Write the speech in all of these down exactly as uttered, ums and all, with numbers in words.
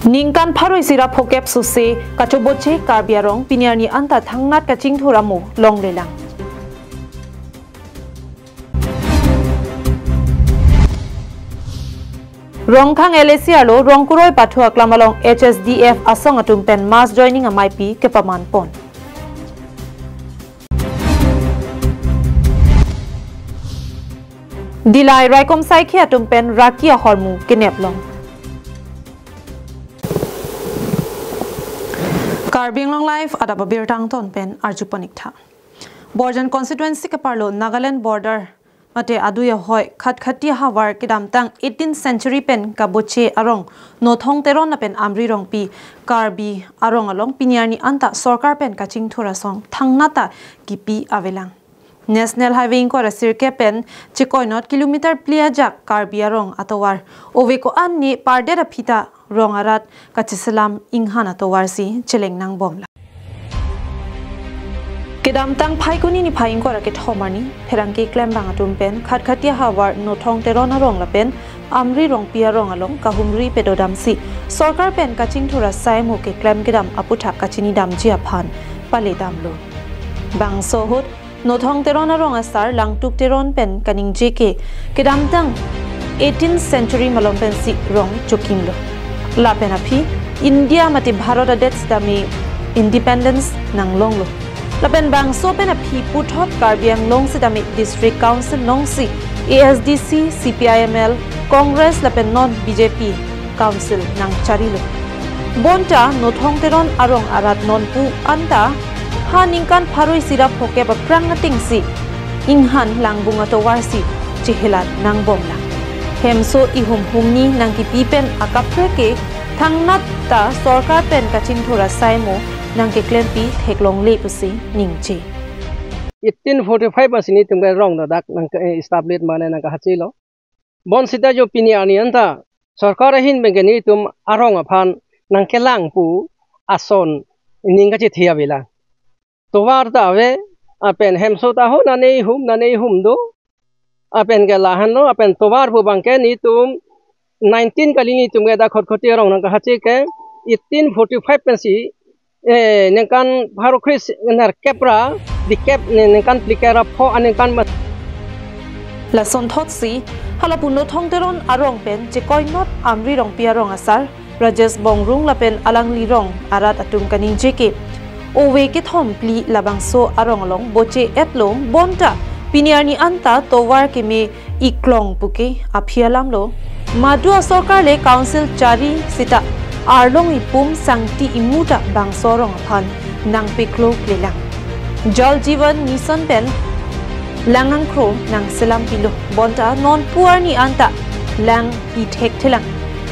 Ningkan pharo isi ra phokep sose kachoboche Karbi arong pini arni anta thangnat kachingthur amo longlelang. Rongkhang L A C arlo Rongkuroi Pathu Aklam along H S D F asong atum pen mass joining ameipi kepaman pon. Dillai raikom saikhi atum pen raki ahormu kenep long. Karbi Anglong Live adap abirta angton pen arjuponik tha. Borjan constituency keparlo Nagaland border mate adui ahoi Khatkhati havar kedamtang eighteenth century pen kaboche arong Nothong Teron lapen Amri Rongpi Karbi arong along pini arni anta sorkar pen kachingthur asong thangnat ta kipi avelang. National Highway ingkoi ra sirkep pen chekoinot kilometer phli ajak Karbi arong atovar ove ko-an ne pardet aphi ta rong arat kacheselam inghan atovar si cheleng nangbomlang. Kedamtang Phaikuni niphai ingkoi ra kethom arni pherangke klembang atum pen Khatkhati havar Nothong Teron arong lapen Amri Rongpi arong along kahumri pedodamsi sorkar pen kachingthur asai mo keklem kedam aputhak kachinidamji aphan paledamlo. Bangso ahut Nothong Teron arong asar Langtuk Teron pen kaningje ke kedamtang eighteenth century malom pensi rong chokimlo. Lapen aphi India mate Bharat adet sitame independence nanglonglo. Lapen bangso pen aphi puthot Karbi Anglong sitame District Council longsi A S D C, C P I M L, Congress lapen non B J P Council nangcharilo. Bonta Nothong Teron arong arat nonpu anta ha ningkan pharo isi ra phokep aphrang atengsi inghan langbung atovar si chehelat nangbomlang. Hemso ihum humni nangkipi pen akaprek ke thangnat ta sorkar pen kachingthur asai mo nangkeklempi theklongle pusi ningje. Eighteen forty-five pensi netum ke rong ladak nang ke, eh, establish mane nangkahachelo. Bonsita jo pini arni anta sorkar ahin pen ke netum arong aphan nangkelang pu ason ning kachethe avelang. Tovar ta ave, lapen hemso ta ho nane ihum, nane ihum do. Lapen ke lahenlo, lapen tovar pu abang ke netum nineteen kali netum ke dak Khatkhati arong nangkahache ke eighteen forty-five pensi, eh, ningkan pharo kre-isi nerkep ra phlikep, ne, ningkan phlikep ra pho aningkan ma- Lasonthotsi hala pu Nothong Teron arong pen chekoinot Amri Rongpi arong asar Rajesh Bongrung lapen alangli rong arat atum kaningje ke ove kethom phli labangso arong along boche-etlo bonta pini arni anta tovar keme iklong puke aphi alamlo. Madu asorkar le council chari sita arlong ipum sangti imu ta bangso arong aphan nangpeklo klelang. Jal Jeevan Mission pen lang angkro nangselam pilo bonta nonpu arni anta lang pi thekthelang.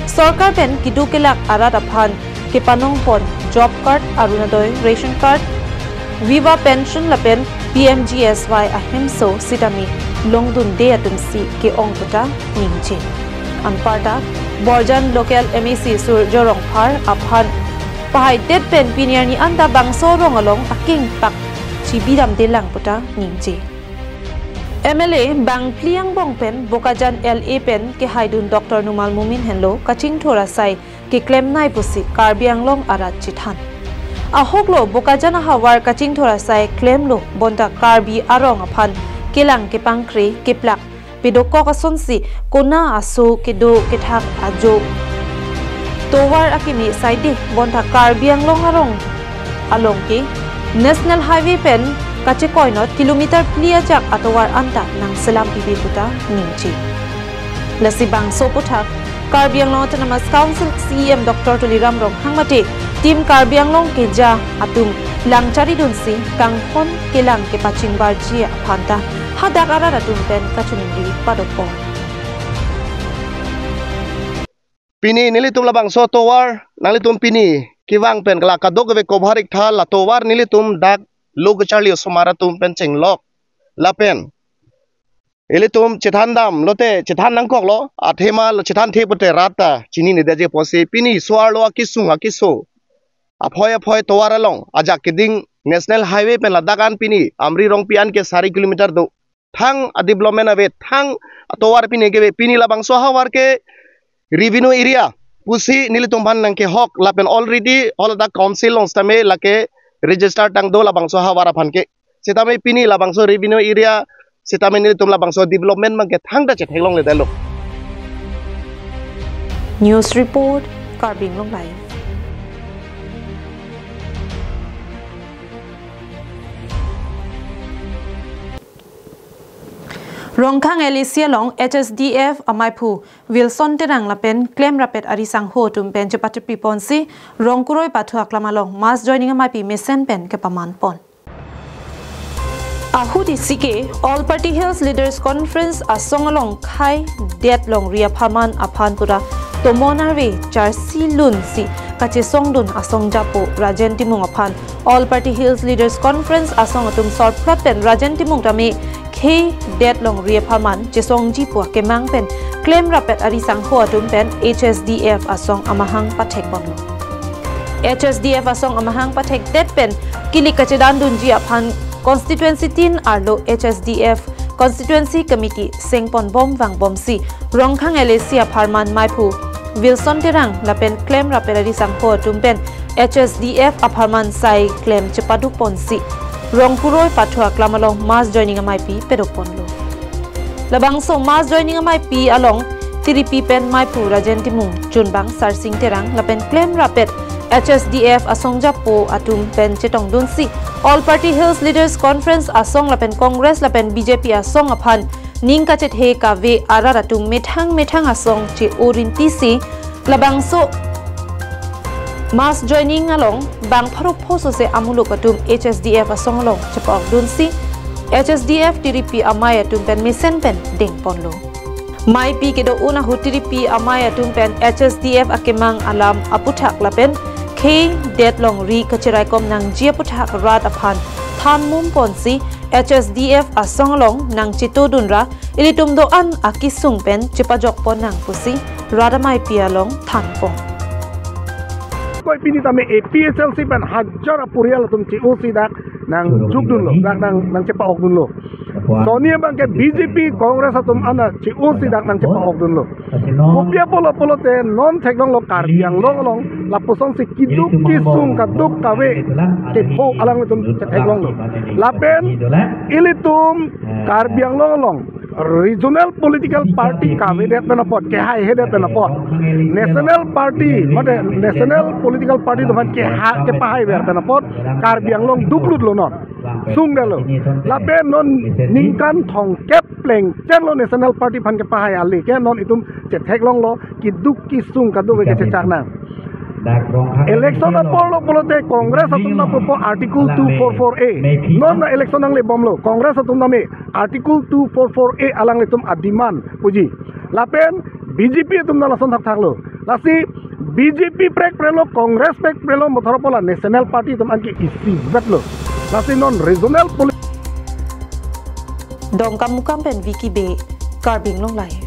Sorkar pen kedo kelak arat aphan kepanong pon job card, Orunodoi ration card, Viva pension lapen P M G S Y ahemso sitame longdunde atumsi ke-ong puta ningje. Anparta Borjan local M A C Surjya Rongphar aphan pahaidet pen pini arni anta bangso arong along akengpak chibidamdelang puta ningje. M L A bang phli angbong pen Bokajan L A pen kehaidun Doctor Numal Momin henlo kachingthur asai keklemnei pusi Karbi Anglong arat chethan. Ahoklo Bokajan ahavar kachingthur asai klemlo bonta Karbi arong aphan kelang kepangkre keplak pedokok asonsi kona aso kedo kethak ajo tovar akeme saide bonta Karbi Anglong arong along ke National Highway pen kachekoinot kilometer phli ajak atovar anta nangselam pipe puta ningje. Lasi bangso aputhak Karbi Anglong Autonomous Council C E M Doctor Tuliram Ronghang mate Team Karbi Anglong keja atum lang charidunsi kanghon kelang kepachingbarji aphanta hadak arat atum pen kachiningri padokpo. Pini nelitum labangso tovar nanglitum pini kevang pen kala kadokave cover ik tha, la tovar nelitum dak lo kacharli osomar atum pen chenglok lapen ilitum chethandam lote chethan nangkoklo, athema lo chethanthe pute rat ta chininedetji apotsi pini so-arlo akesung akeso aphoi aphoi tovar along ajak keding National Highway pen ladak an pini Amri Rongpi an ke sari kilometer do. Thang a-development ave, thang atovar pini keve, pini labangso ahavar ke revenue area, pusi nelitum aphan nangkehok lapen already all the council along sitame lake register tangdo labangso ahavar aphan ke. Sitame pini labangso revenue area sitame nelitum labangso development abangke thangta chetheklongledetlo. News report, Karbi Anglong Live. Rongkhang L A C along H S D F amaiphu Wilson Terang lapen klem rapet ari sangho atum pen chepathupi ponsi Rongkuroi Pathu Aklam along mass joining amaipi mesen pen kepaman pon. Ahut isi ke All Party Hills Leaders Conference asong along khei det longri apharman aphan pura tomon arve charsi lunsi kachesongdun asong japo Rajen Timung aphan All Party Hills Leaders Conference asong atum sorprat pen Rajen Timung tame khei det longri apharman chesongji pu akemang pen klem rapet ari sangho atum pen H S D F asong amahang pathek ponlo. H S D F asong amahang pathekdet pen kilik kachedandunji aphan constituency tin arlo H S D F constituency committee sengponbom vangbomsi Rongkhang L A C apharman maiphu Wilson Terang lapen klem rapet ari sangho atum pen H S D F apharman sai klem chepaduk ponsi Rongkuroi Pathu Aklam along mass joining amaipi pedok ponlo. Labangso mass joining amaipi along tiripi pen maiphu Rajen Timung, chunbang Sarsing Terang lapen klem rapet H S D F asong japo atum pen chetongdunsi All Party Hills Leaders Conference asong lapen Congress lapen B J P asong aphan ning kachethe kave arat atum methang methang asong che-o rintisi labangso mass joining along bang pharo pho sose amuluk atum H S D F asong along chepa-okdunsi H S D F tiripi amei atum pen mesen pen dengponlo. Maipi kedo-un ahut tiripi amei atum pen H S D F akemang alam aputhak lapen khei det longri kacheraikom nangji aputhak rat aphan thanmum ponsi H S D F asong along nangchetodunra ilitum do-an akesung pen chepajok pon nang pusi rat amaipi along thanpon. Koi pini tame A P H L C pen hajar aporial atum che-osi dak nangjokdunlo, dak nang, nangchepa-okdunlo. Soni abangke B J P Congress atum an che-osi dak nangchepa-okdunlo. Kopi apotlo pulote non theklonglo Karbi Anglong along lapusonsi keduk kesung kaduk kave kepho alanglitum chetheklonglo. Lapen ilitum Karbi Anglong along regional political party kavedet pen apot, kehaihedet pen apot, national party, mate national political party atum aphan keha, kepahaiver pen apot Karbi Anglong duklutlo non. Sungdetlo. Lapen non ningkan thomkep plengchenglo national party aphan kepahai ale ke non itum chetheklonglo keduk kesung kaduk kechechak nang. Election apotlo pulote Congress atum nangpupo Article two four four A. Non election nanglebomlo. Congress atum name Article two four four A alanglitum ademand puji. Lapen B J P atum nang lason thakthaklo. Lasi B J P prekprelo, Congress prekprelo, mothor apola national party atum anke isivetlo. Lasi non regional poli- Dongkamukam pen Vicky Bey, Karbi Anglong Live.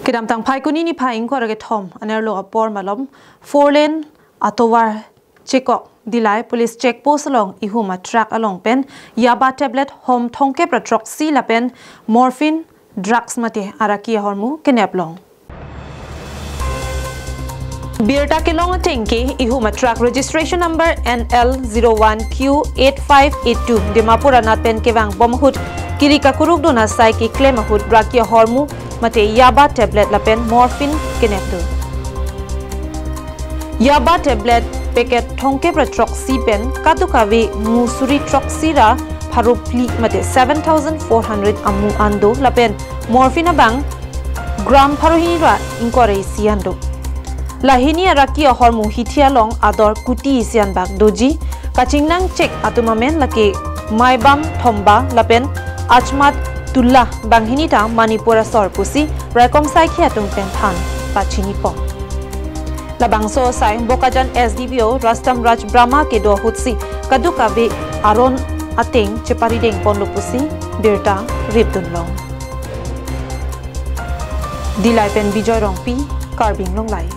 Kedamtang Phaikuni niphai ingkoi ra kethom anerlo apor malom four lane atovar chekok Dillai Police Check Post along ihum atruck along pen yaba tablet hom thomkep ra throksi lapen morphine drugs mate araki ahormu keneplong. Birta kelong ateng ke ihum atruck registration number N L zero one Q eight five eight two Dimapur anat pen kevangbom ahut kiri kakurukdun asai keklem ahut araki ahormu mate yaba tablet lapen morphine kenepdun. Yaba tablet packet thomkep ra throksi pen kadokave mu suri throksi ra pharo phli mate seven thousand four hundred amu an do lapen morphine abang gram pharo hini ra ingkoi ra isi an do. Lahini araki ahormu hithi along ador kuti isi an bak doji. Kachingnang chek atum amen lake Maibam Thomba lapen Achmat Tullah, banghini ta Manipur asor pusi raikom saikhi atum pen than pachini pon. Labangso asai Bokajan S D P O Rastam Raj Brahma kedo ahutsi kadokave aron ateng cheparideng ponlo pusi birta ripdunlong. Dillai pen Bijoy Rongpi, Karbi Anglong Live.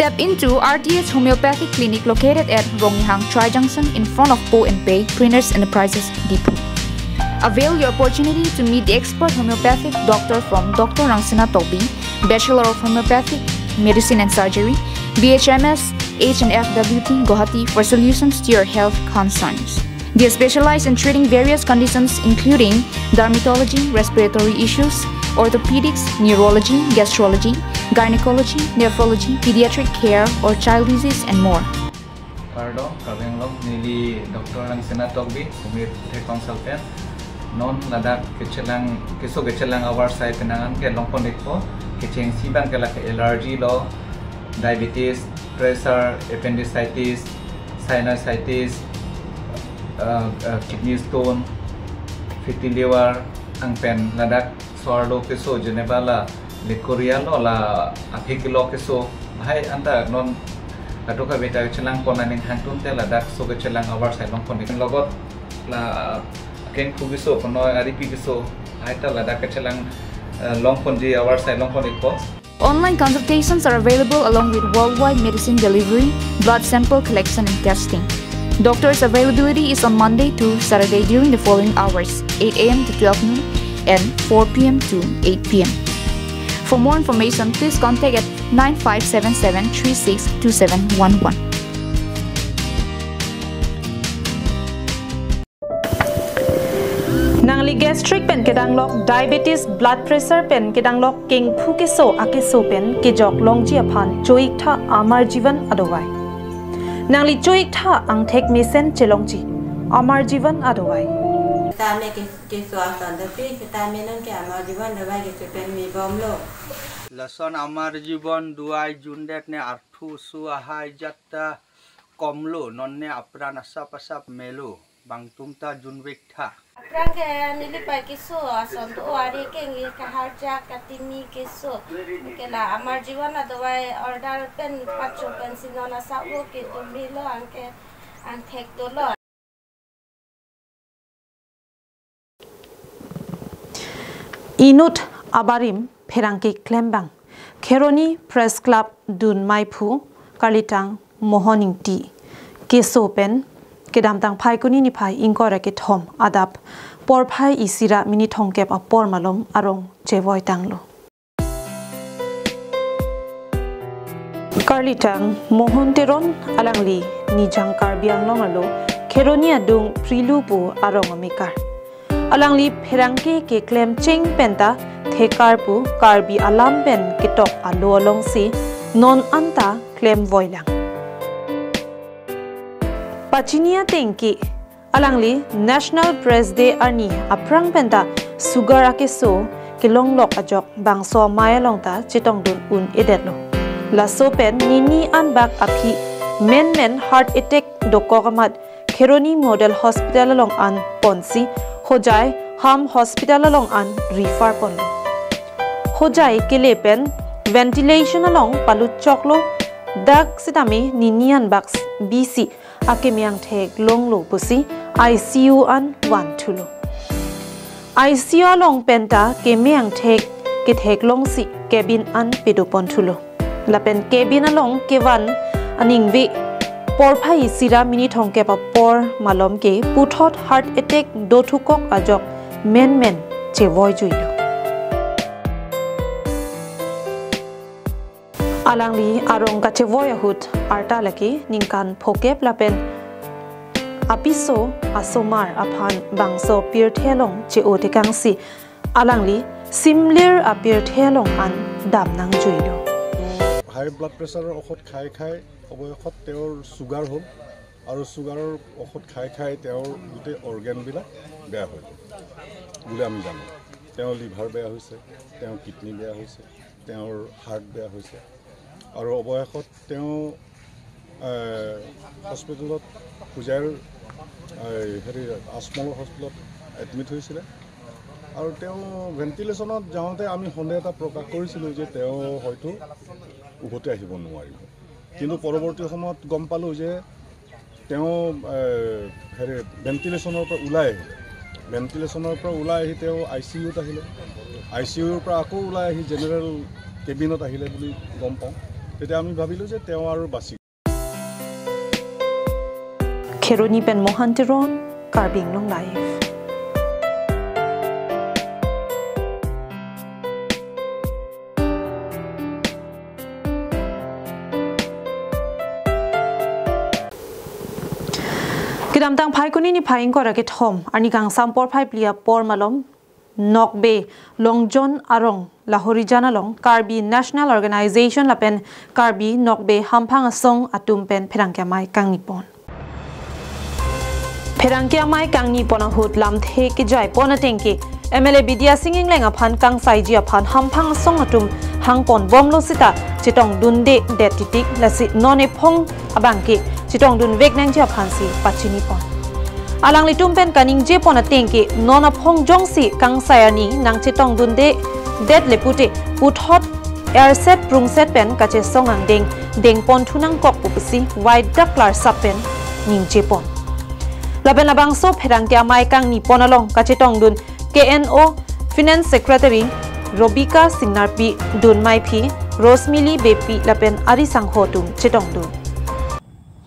Step into R T H Homeopathic Clinic located at Ronghang Tri Junction in front of Po and Pei Printers Enterprises Diphu. Avail your opportunity to meet the expert homeopathic doctor from Doctor Rangsina Tokbi, Bachelor of Homeopathic Medicine and Surgery, B H M S, H and F W T, Guwahati for solutions to your health concerns. They specialize in treating various conditions including dermatology, respiratory issues, orthopedics, neurology, gastrology, gynecology, nephrology, pediatric care, or child disease, and more. Kardom, Karbi Anglong, neli Doctor Rangsina Tokbi, Homeo Consultant. Non ladak kechelang, keso kechelang avarsai penang an ke longpon ikpo, kechengsi abang ke lake allergy lo, diabetes, pressure, appendicitis, sinusitis, uh, uh, kidney stone, fatty liver, anpen ladak so-arlo keso jeneba la leukorrhea lo la aphi kilo keso. Hai anta non atu ka beta chelang pon aning hangtum te ladak so kechelang avarsai longpon ik. Logot la kengphu keso, kono aripi keso, hai ta ladak kechelang, eh, longponji avarsai longpon ikpo. Online consultations are available along with worldwide medicine delivery, blood sample collection and testing. Doctors' availability is on Monday to Saturday during the following hours, eight a m to twelve noon and four p m to eight p m. For more information, please contact at nine five seven seven three six two seven one one. Nangli gastric pen kedanglok, diabetes, blood pressure pen kedanglok, kengphu keso akeso pen kejok longji aphan cho-iktha Amar Jeevan adovai. Nangli cho-iktha angthek mesen chelongji Amar Jeevan adovai. Sitame ke, keso ason dopi, sitame nonke Amar Jeevan dovai keso pen mibomlo. Lason Amar Jeevan dovai jundet ne arthu su ahai jatta komlo, nonne apran asap asap melo, bangtum ta junvektha. Aphrang ke neli pai keso ason do ari kenggi kaharjak katimi keso. Ke la Amar Jeevan adovai order pen pacho pensi non asap vo kedo milo, anke angthek dolo. Inut abarim pherangke klembang Kheroni Press Club dun maiphu karlitang Mohon Ingti keso pen kedamtang Phaikuni niphai ingkoi ra kethom adap porphai isi ra minit thomkep apor malom arong chevoitanglo. Karlitang Mohon Teron alangli Nijang Karbi Anglong arlo Kheroni adung Prilu pu arong amekar. Alangli pherangke keklem cheng penta thekar pu Karbi alam pen ketok alo alongsi non anta klemvoilang. Pachini atengke alangli National Press Day arni aphrang penta sugar akeso kelonglok ajok bangso amei along ta chetongdun un-edetlo. Laso pen nini anbak aphi menmen heart attack dokok amat Kheroni Model Hospital along an ponsi Hojai Ham Hospital along an refer ponlo. Hojai kele pen ventilation along palut choklo, dak sitame nini anbak bisi akeme angthek longlo pusi I C U an vanthulo. I C U along penta keme angthek kethek longsi cabin an pedoponthulo. Lapen cabin along kevan aningve porphai isi ra minit thomkep apor malom ke puthot heart attack dothukok ajok menmen chevoijuilo. Alangli arong kachevoi ahut arta lake ningkan phokep lapen apiso asomar aphan bangso pirthe along che-o tekangsi alangli simlir apirthe along an damnangjuilo. High blood প্ৰেছাৰৰ ঔষধ খাই খাই অৱশেষত তেওঁৰ চুগাৰ হ'ল আৰু চুগাৰৰ ঔষধ খাই খাই তেওঁৰ গোটেই অৰ্গেনবিলাক বেয়া হৈ গ'ল বুলি আমি জানো। তেওঁৰ লিভাৰ বেয়া হৈছে, তেওঁৰ কিডনী বেয়া হৈছে, তেওঁৰ হাৰ্ট বেয়া হৈছে আৰু অৱশেষত তেওঁ, এ, হস্পিটেলত হোজাইৰ, এ, হেৰি আজমলৰ হস্পিটেলত এডমিট হৈছিলে আৰু তেওঁ ভেণ্টিলেশ্যনত যাওঁতে আমি সন্দেহ এটা প্ৰকাশ কৰিছিলোঁ যে তেওঁ হয়তো উভতি আহিব নোৱাৰিব। কিন্তু পৰৱৰ্তী সময়ত গম পালোঁ যে তেওঁ, এ, হেৰি ভেণ্টিলেশ্যনৰ পৰা ওলাই আহিলে। ভেণ্টিলেশ্যনৰ পৰা ওলাই আহি তেওঁ আই চি ইউত আহিলে। আই চি ইউৰ পৰা আকৌ ওলাই আহি জেনেৰেল কেবিনত আহিলে বুলি গম পাওঁ। তেতিয়া আমি ভাবিলোঁ যে তেওঁ আৰু বাচি Kheroni pen Mohan Teron, Karbi Anglong Live. Kedamtang Phaikuni niphai ingkoi ra kethom, arni kangsam porphai phli apor malom, Nokbe Longjon arong Lahorijan along Karbi National Organization lapen Karbi Nokbe Hamphang Asong atum pen pherangke amei kangni pon. Pherangke amei kangni pon ahut lamthe kejai pon ateng ke M L A Bidya Sing Engleng aphan kangsaiji aphan Hamphang Asong atum hang pon bomlo seta chetongdunde det titik, lasi non ephong abang ke chetongdun vek nangji aphansi pachini pon. Alanglitum pen kaningje pon ateng ke non aphong jongsi kangsai arni nangchetongdunde det le pute puthot erset prungset pen kachesong angdeng deng pon thu nangkok pu pusi waidak klarsap pen ningje pon. Lapen labangso pherangke amei kangni pon along kachetongdun K N O Finance Secretary Robika Singnarpi, Dunmai Phi, Rosemili Beypi lapen ari sangho atum chetongdun.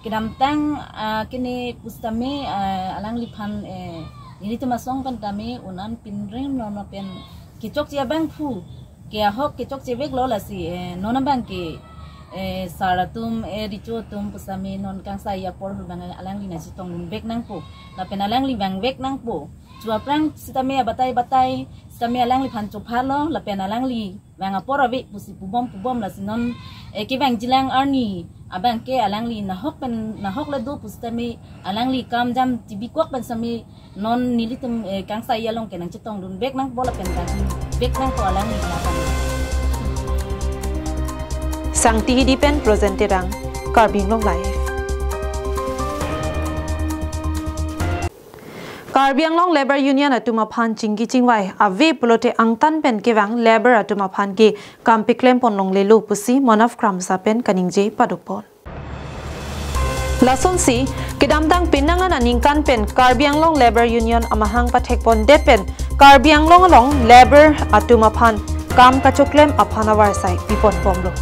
Kedamtang, ah, kene pusitame, ah, alangliphan, eh, nelitum asong pen tame un-an pinrem non pen kechokche abangphu, ke ahok kechokche veklo, lasi, eh, non abang ke, eh, sar atum, eh, recho atum pusitame non kangsai apor ahut abang alangli nangchetongdun vek nangpo, lapen alangli vang vek nangpo. Chu aphrang sitame abatai batai sitame alangliphan chophalo, lapen alangli vang apor ave pusi pubom pubom, lasi non, eh, kevangjilang arni abang ke alangli nahok pen nahok le do pusitame alangli kam jam chibi kok pen sitame non nelitum, eh, kangsai along ke nangchetongdun vek nangpo lapen dagi vek nangpo alangli lapen. Sangti Hidi pen Projen Terang, Karbi Anglong Live. Karbi Anglong Labour Union atum aphan chingki chingvai ave pulote angtan pen kevang labour atum aphan ke kam peklem pon longlelo pusi Manav Kramsa pen kaningje padok pon. Lasonsi, kedamtang penang an aningkan pen Karbi Anglong Labour Union amahang pathek pon det pen Karbi Anglong along labour atum aphan kam kachoklem aphan avarsai pipon bomlo.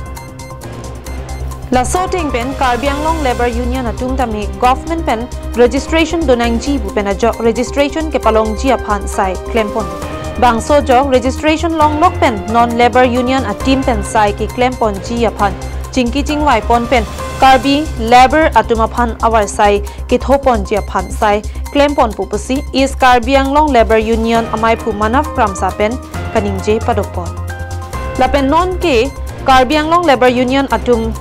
Laso ateng pen Karbi Anglong Labour Union atum tame government pen registration donangji pu pen ajok registration kepalongji aphan sai klem pon. Bangso ajok registration longlok pen non Labour Union a-team pen sai keklem ponji aphan chingki chingvai pon pen Karbi labour atum aphan avarsai ketho ponji aphan sai klem pon pu pusi East Karbi Anglong Labour Union ameiphu Manav Kramsa pen kaningje padok pon. Lapen non ke Karbi Anglong Labour Union atum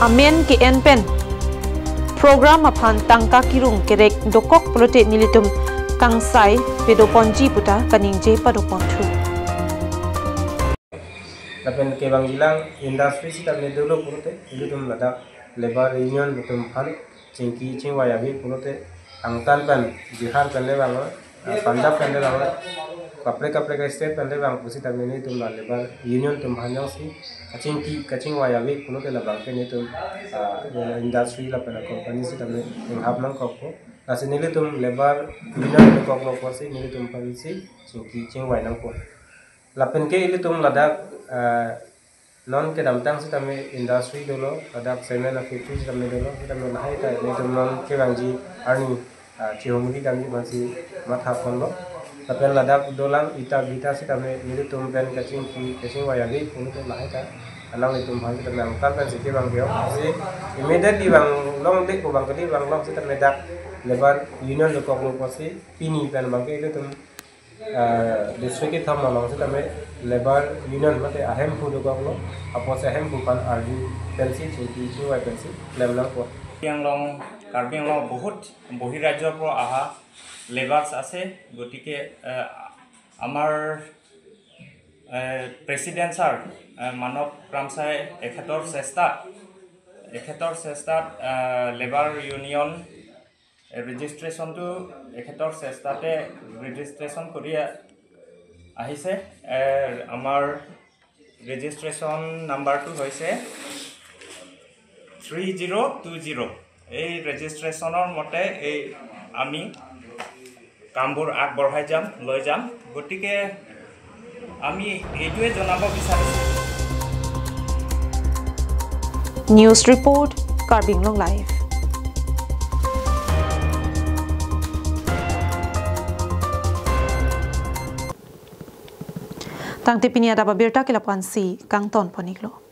amen ke-en pen program aphan tangka kerung kerek dokok pulote nelitum kangsai pedo ponji puta kaningje padok pon thu. Lapen kevangjilang industry sitame dolo pulote nelitum ladak labour union atum aphan chingki chingvai ave pulote angtan pen Bihar pen le vang, ah, Punjab pen le vang, kaprek kaprek a-state pen le vang pusitame nelitum la labour union atum aphan jongsi kachingki kachingvai ave pulote labang ke nelitum, ah, industry lapen company sitame inghap nangkokpo. Lasi nelitum labour union dokoklo pusi nelitum aphansi chingki chingvai nangpo. Lapen ke ilitum ladak, ah, non kedamtang sitame industry dolo, ladak cement a-factory sitame dolo, sitame lahai ta nelitum non kevangji arni, ah, chihumri damji aphansi matha ponlo. Lapen ladak dolang ita bhita sitame nelitum pen kachingki kachingvai ave pu nelitum lahai ta alanglitum aphan sitame angtan pensi kevang ke-ong. Si immediately vanglongde pu abang kali vanglong sitame dak labour union dokoklo pusi pini pen abang ke ilitum ah, district kethom along sitame labour union mate ahemphu dokoklo, apotsi ahemphu aphan arju pensi chingki chingvai pensi klem nangpo. Karbi Anglong, Karbi Anglong বহুত বহিঃৰাজ্যৰ পৰা অহা লেবাৰ্ছ আছে, গতিকে, আহ, আমাৰ, আহ, president sir, আহ, মানৱ ক্ৰামছাই এখেতৰ চেষ্টাত, এখেতৰ চেষ্টাত, আহ, লেবাৰ ইউনিয়ন ৰেজিষ্ট্ৰেশ্যনটো এখেতৰ চেষ্টাতে ৰেজিষ্ট্ৰেশ্যন কৰি আ-, আহিছে। এ, আমাৰ ৰেজিষ্ট্ৰেশ্যন নাম্বাৰটো হৈছে থ্ৰী জিৰ' টু জিৰ'। এই ৰেজিষ্ট্ৰেশ্যনৰ মতে এই আমি কামবোৰ আগবঢ়াই যাম, লৈ যাম। গতিকে আমি এইটোৱে জনাব বিচাৰিছোঁ। News Report, Karbi Anglong Live. Tangte pini adap abirta ke lapu-ansi kangton pon-iklo.